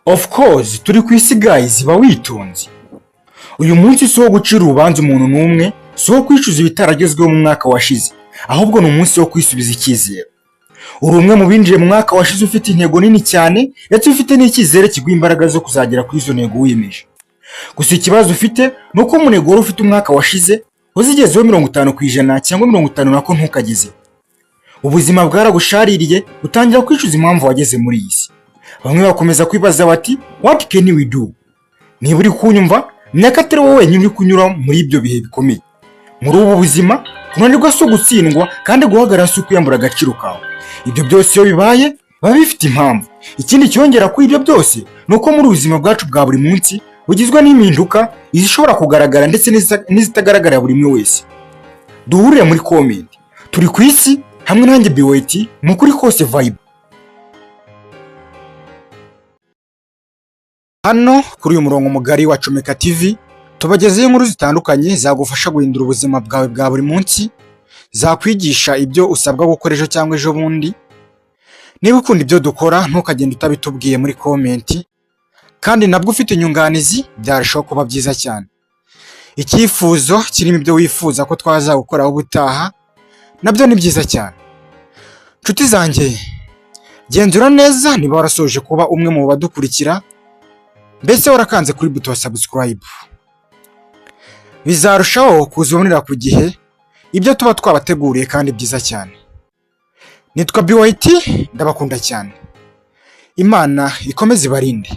Of course, turi ku isi guys, ba witonze. Uyu munsi si uwo gucira urubanza umuntu n'umwe, si uwo kwicuza ibitaragezweho mu mwaka washize, ahubwo ni umunsi wo kwisubiza icyizere. Uri umwe mu binjiye mu mwaka washize ufite intego nini cyane, ndetse ufite n'icyizere kiguha imbaraga zo kuzagera kuri izo ntego wiyemeje. Gusa ikibazo ufite ni uko mu ntego wari ufite umwaka washize uzigezeho 50% cyangwa 50 nako ntukagezeho. Ubuzima bwaragushaririye, utangira kwicuza impamvu wageze muri iyi si. Bamwe bakomeza kwibaza bati: "What can we do?" Niba uri kunyumva, menya ko atari wowe wenyine uri kunyura muri ibyo bihe bikomeye. Muri ubu buzima, kunanirwa si ugutsindwa, kandi guhagarara si ukwiyambura agaciro kawe. Ibyo byose iyo bibaye biba bifite impamvu. Ikindi cyongera kuri ibyo byose ni uko muri ubuzima bwacu bwa buri munsi bugizwe n'impinduka, izishobora kugaragara ndetse n'izitagaragarira buri umwe wese. Duhurire muri comment. Turi ku isi hamwe nanjye Biweti mu kuri kose vibe. Hano kuri uyu murongo mugari wa Comeka TV tubagezeho inkuru zitandukanye zagufasha guhindura ubuzima bwawe bwa buri munsi, zakwigisha ibyo usabwa gukora ejo cyangwa ejo bundi. Niba ukunda ibyo dukora, ntukagende utabitubwiye muri comment, kandi nabwo ufite inyunganizi byarushaho kuba byiza cyane. Icyifuzo kirimo ibyo wifuza ko twazagukoraho ubutaha nabyo ni byiza cyane. Nshuti zanjye, genzura neza niba warasoje kuba umwe mu badukurikira, mbese warakanze kuri buto ya subscribe. Bizarushaho kuzibonera ku gihe ibyo tuba twabateguriye kandi byiza cyane. Nitwa BYT, ndabakunda cyane. Imana ikomeze ibarinde.